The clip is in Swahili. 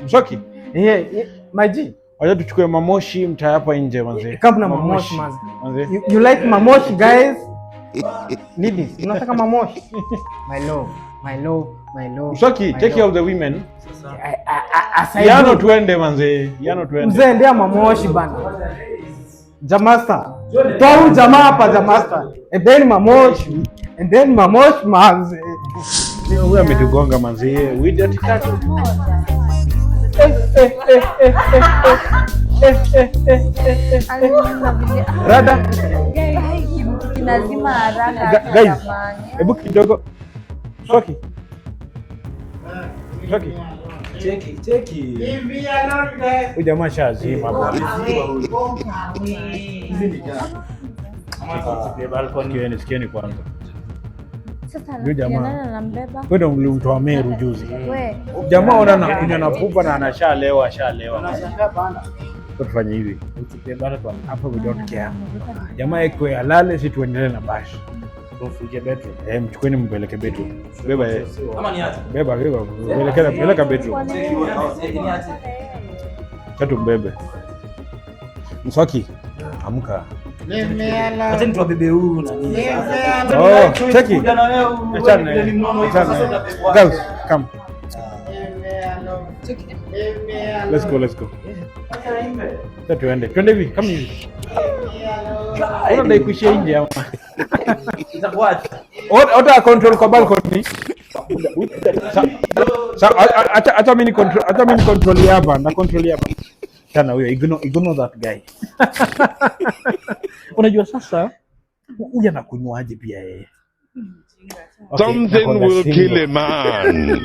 Mswaki. Yeah, my G. Wacha tuchukue mamoshi mtaa hapa nje, manze. Kama na mamoshi, manze. Manze. You like mamoshi, guys? Ladies, unataka mamoshi? My love, my love, my love. Mswaki, my take care love. Of the women. As I Yano do. tuende, manze. Yano tuende. Mzee, endea mamoshi bana. Jamasta. Toa huyu jamaa hapa, Jamasta. And then mamoshi. And then mamoshi, manze. Huyu ametugonga, manze. We did tatu. Eh, eh, eh, eh, eh, eh, eh, eh, eh, eh, eh. Rada. Kinazima haraka Guys, jamani. hebu kidogo. Mswaki. Mswaki. Cheki, cheki. Huyu jamaa shazima bwana. Hizi ni gani? Sikieni, sikieni kwanza. Sasa Huyu jamaa. nani anambeba? Wewe ndio mlimtoa Meru juzi. We. Jamaa ona anakunywa na pupa na anashalewa, ashalewa. Unashangaa bana. Kwa tufanye hivi. Hapa we don't care. Jamaa ekwe alale, si tuendelee na bash. Eh, mchukueni mpeleke bedroom. Beba yeye. Ama niache? Beba, beba. Peleka, peleka bedroom. Cheki, niache. Tatu mbebe. Mswaki. Amka. Acha nituwabebe huyu na nini. Oh, cheki. Kuja na wewe, Achana. wewe ni mnono hivi, Achana. sasa utabebwa. Girls, come. Let's go, let's go. Sasa tuende. Tuende hivi, kama hivi. Unadai kuishia nje ama? Itakuwaje? Ota control kwa balcony. Acha mimi control, acha mimi control hapa, na control hapa. Tana huyo, ignore, ignore that guy. Unajua sasa huyu anakunywaje pia yeye? Okay, Something nakwanga will single. Kill a man.